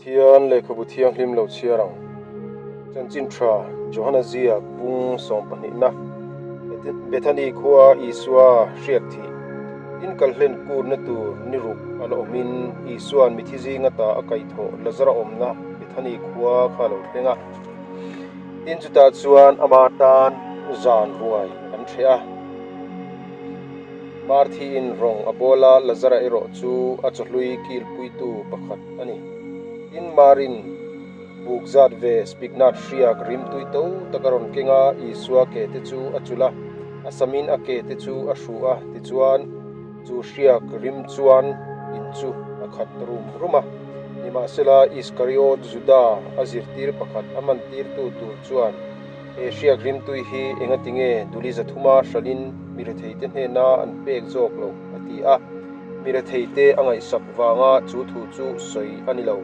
Pathian lehkhabu thianghlim lo chhiar ang. Chanchin tha Johana ziak bung sawmpahnihna Bethany khua Isua hriak thih in kal hlen kurna tur ni ruk a la awmin Isua'n mithi zinga ta a kaihthawh Lazara awmna Bethany khua kha a lo thleng a. Tin chutah chuan ama tan zan ruai an hreh a. Marthiin rawng a bawl a, Lazara erawh chu a chawhlui kilpuitu pakhat a ni. Tin Marin buk zat ve spiknat hriak rimtui to tak a rawn keng a, Isua ke te chu a chulh a, a samin a ke te chu a hru a, tichuan Chu hriak rim chuan in chu a khat rum rum a. Nimahsela, Iskariot Juda a zirtir pakhat a mantirtu tur chuan, He hriak rimtui hi engatinge duli zathuma hralhin mi retheite hnena an pek zawk loh? a ti a. Mi retheite a ngaihsak vanga chu thu chu sawi a ni lo,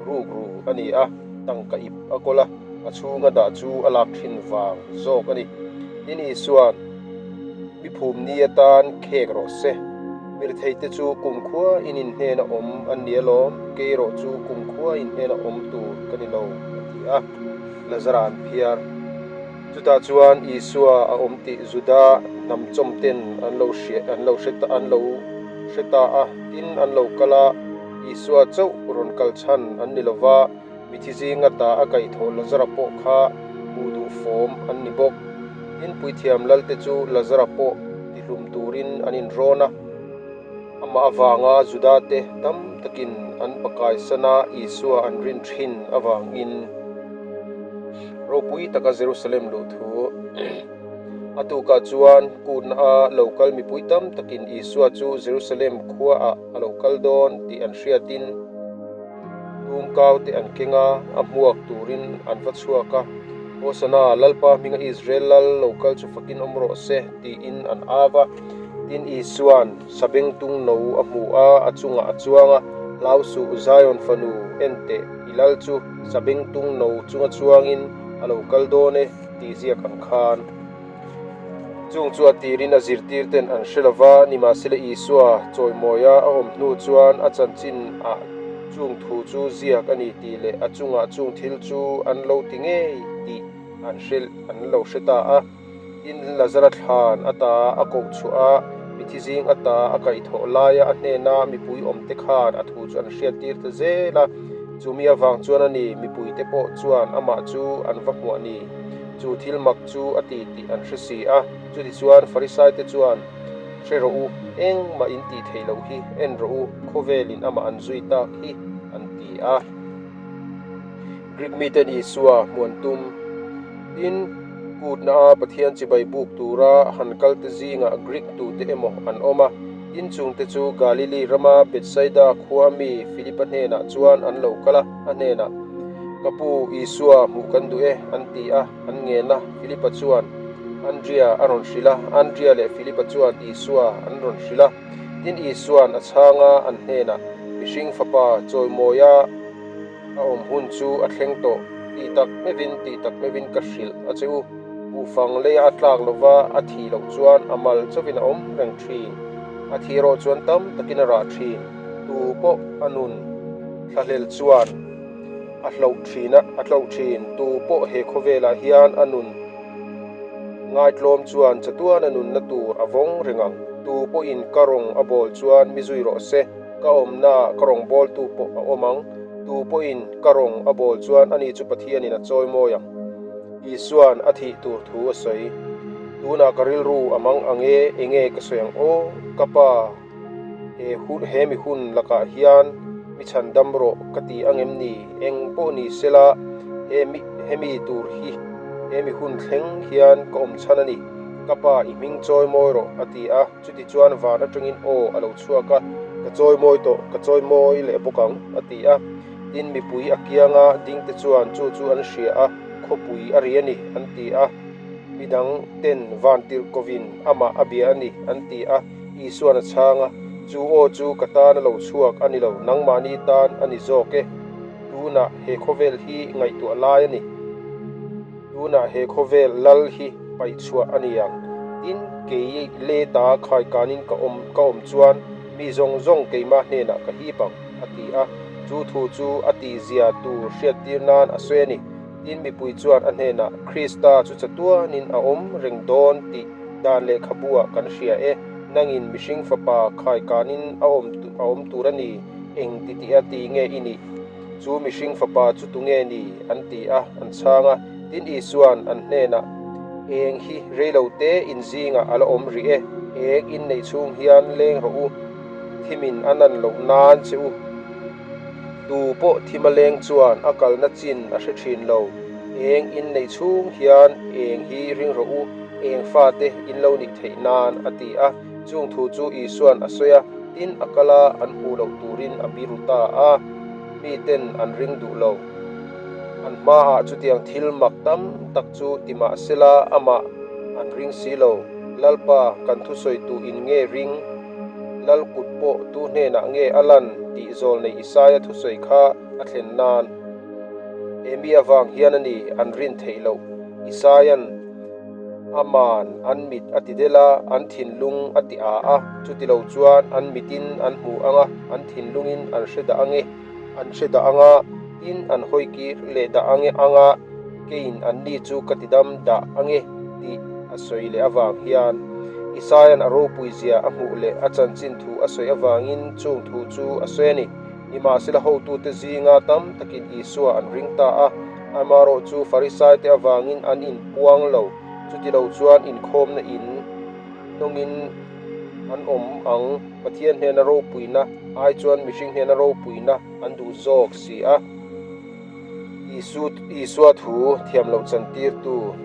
rukru a ni a, tangka ip a kawl a, a chhunga dah chu a lak thin vang zawk a ni. Tin Isua'n. Mi phum ni atan khek rawh se. Mirtheite chu kumkhua in inhnena awm an ni alawm, kei erawh chu kumkhua inhnena awm tur ka ni lo, a ti a. Lazara an phiar. Chutah chuan Isua a awm tih Juda hnam chawmten an lo hria, an lo hre ta, an lo hre ta a, tin an lo kal a, Isua chauh rawn kal chhan an ni lo va, Mithi zinga ta a kaihthawh Lazara pawh kha hmuh duh fawm an ni bawk. Tin, puithiam lalte chu Lazara pawh tihlum turin an inrawn a. Amah avanga Judate tam takin an pakaisan a, Isua an rin thin avangin ropui taka Jerusalem luh thu a tukah chuan kutna a lo kal mipui tam takin Isua chu Jerusalem khuaah a lo kal dawn tih an hriatin, Tumkau te an keng a, a hmuak turin an va chhuak a, Hosana, Lalpa hminga Israel lal lo kal chu fakin awm rawh se, tiin an av a. Tin Isua'n sabengtung no a hmu a, a chungah a chuang a, Hlau suh, Zion fanu, en teh, i lal chu sabengtung no chunga chuangin a lo kal dawn e, tih ziak ang khan. Chung chu a tirin a zirtir ten an hre lova, nimahsela Isua chawimawia a awm hnu chuan a chanchin ah chung thu chu ziak a ni tih leh a chungah chung thil chu an lo ti ngei tih an hre an lo hre ta a. Tin, Lazara thlan ata a koh chhuah a, mithi zing ata a kaihthawh laia a hnena mipui awmte khan a thu chu an hriattir ta zel a. Chumi avang chuan a ni, mipuite pawh chuan amah chu an va hmuah ni. Chu thil mak chu a ti tih an hre si a. Chutichuan Farisaite chuan, Hre rawh u, engmah in tih theih loh hi, en rawh u, khawvelin amah an zui tak hi, an ti a. Grik miten Isua hmuan tum. Tin, kutna a Pathian chibai buk tura han kalte zingah Grik tute emaw an awm a. Tin, chungte chu Galili rama Bethsaida khua mi Filipa hnenah chuan an lo kal a, a hnenah, Ka pu, Isua hmuh kan duh e, an ti a, an ngen a. Filipa chuan Andria a rawn hrilh a, Andria leh Filipa chuan Isua an rawn hrilh a. Tin, Isua'n a chhang a, an hnenah, Mihring Fapa chawimawia a awm hun chu a thleng tawh, tih tak meuhin, tih tak meuhin ka hrilh a che u. Buhfang leia a tlak lova a thih loh chuan a mal chauhin a awm reng thin. A thih erawh chuan tam takin a rah thin. Tu pawh a nun thlahlel chuan a hloh thin a, a tloh thin. Tu pawh he khawvelah hian a nun ngaitlawm chuan chatuan a nunna tur a vawng reng ang. Tu pawhin ka rawng a bawl chuan mi zui rawh se, ka awmnaah ka rawng bawltu pawh a awm ang. Tu pawhin ka rawng a bawl chuan ani chu Pathianin a chawi mawi ang. Isua'n a thih tur thu a sawi. Tunah ka rilru a mang ang e, enge ka sawi ang aw? Ka pa, he hun, he mi hun lakah hian mi chhan dam rawh ka ti ang em ni? Eng pawh ni sela, he mi, hemi tur hi, he mi hun thleng hian ka awm chhan a ni. Ka pa, i hming chawi mawi rawh, a ti a. Chutichuan van atangin aw a lo chhuak a, Ka chawi mawi tawh, ka chawi mawi leh bawk ang, a ti a. Tin, mipui a kianga dingte chuan chu chu an hria a, Khawpui a ri a ni, an ti a. Midang ten van tirhkovin amah a bia a ni, an ti a. Isua'n a chhang a, Chu aw chu ka tan a lo chhuak a ni lo, nangmahni tan a ni zawk e. Tunah he khawvel hi ngaihtuah lai a ni. Tunah he khawvel lal hi paih chhuah a ni ang. Tin, kei leta khaikanin ka awm ka awm chuan mi zawng zawng keimah hnenah ka hip ang, a ti a. Chu thu chu a tihzia tur hriattir nan a sawi a ni. Tin, mipui chuan a hnenah, Krista chu chatuanin a awm reng dawn tih dan lehkhabuah kan hria e. Nangin mihring fapa khaikanin a awm a awm tur a ni, eng ti tih a ti nge i nih? Chu mihring fapa chu tunge ni? an ti a, an chhang a. Tin, Isua'n an hnenah, Eng hi reilote in zingah a la awm rih e, eng in neih chhung hian leng rawh u, thimin a nan loh nan che u. Tu pawh thima leng chuan a kalna chin a hre thin lo. Eng in neih chhung hian eng hi ring rawh u, eng fate in lo nih theih nan, a ti a. Chung thu chu Isua'n a sawi a, tin a kal a, an hmuh loh turin a biru ta a, miten an ring duh lo. An hmaah chutiang thil mak tam tak chu ti mah sela amah an ring si lo. Lalpa, kan thusawitu in nge ring? Lal kut pawh tu hnenah nge a lan tih zawlnei Isaia thusawi kha a thlen nan he mi avang hian a ni an rin theih loh. Isaia'n aman an mit a ti del a, an thinlung a ti a a, chutilo chuan an mitin an hmu ang a, an thinlungin an hre dah ang e, an hre dah ang a, tin an hawi kir leh dah ang e ang a, keiin anni chu ka ti dam dah ang e tih a sawi leh avang hian Isaia'n a ropui zia a hmuh leh a chanchin thu a sawi avangin chung thu chu a sawi a ni. Nimahsela hotute zinga tam takin Isua an ring ta a, amaherawh chu Farisaite avangin an inpuang lo, chutilo chuan inkhawmna in hnawngin an awm ang, Pathian hnena ropuina ai chuan mihring hnena ropuina an duh zawk si a. Isua thu thiam loh chantirtu.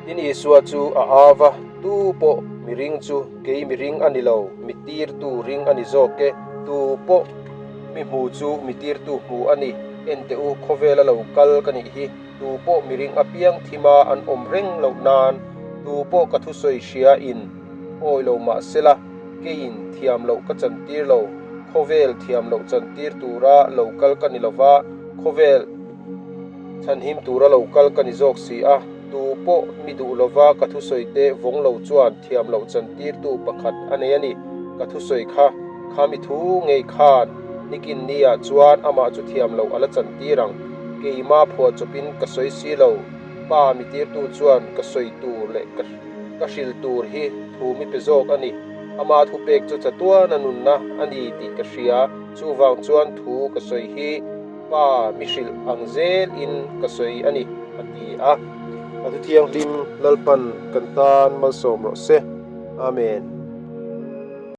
Tin Isua chu a au va, Tu pawh mi ring chu kei mi ring a ni lo, mi tirtu ring a ni zawk e. Tu pawh mi hmu chu mi tirtu hmu a ni. En teh u, khawvela lo kal ka nih hi. Tu pawh mi ring apiang thima an awm reng loh nan, tu pawh ka thusawi hria in awi lo mah sela, keiin thiam loh ka chantir lo. Khawvel thiam loh chantir tura lo kal ka ni lova, khawvel. Chhanhim tura lo kal ka ni zawk si a, tu pawh mi duh lova ka thusawi te vawng lo chuan thiam loh chantirtu pakhat a nei a ni. Ka thusawi kha, kha mi thu ngei khan nikin niah chuan amah chu thiam loh a la chantir ang. Keima phuahchawpin ka sawi si lo, pa mi tirtu chuan ka sawi tur leh ka ka hril tur hi thu mi pe zawk a ni. Ama thupek chu chatuana nunna a ni tih ka hria, chuvang chuan thu ka sawi hi Pa mi hrilh ang zel in ka sawi a ni, a ti a. A thu thianghlim Lalpan kan tan malsawm rawh se. Amen.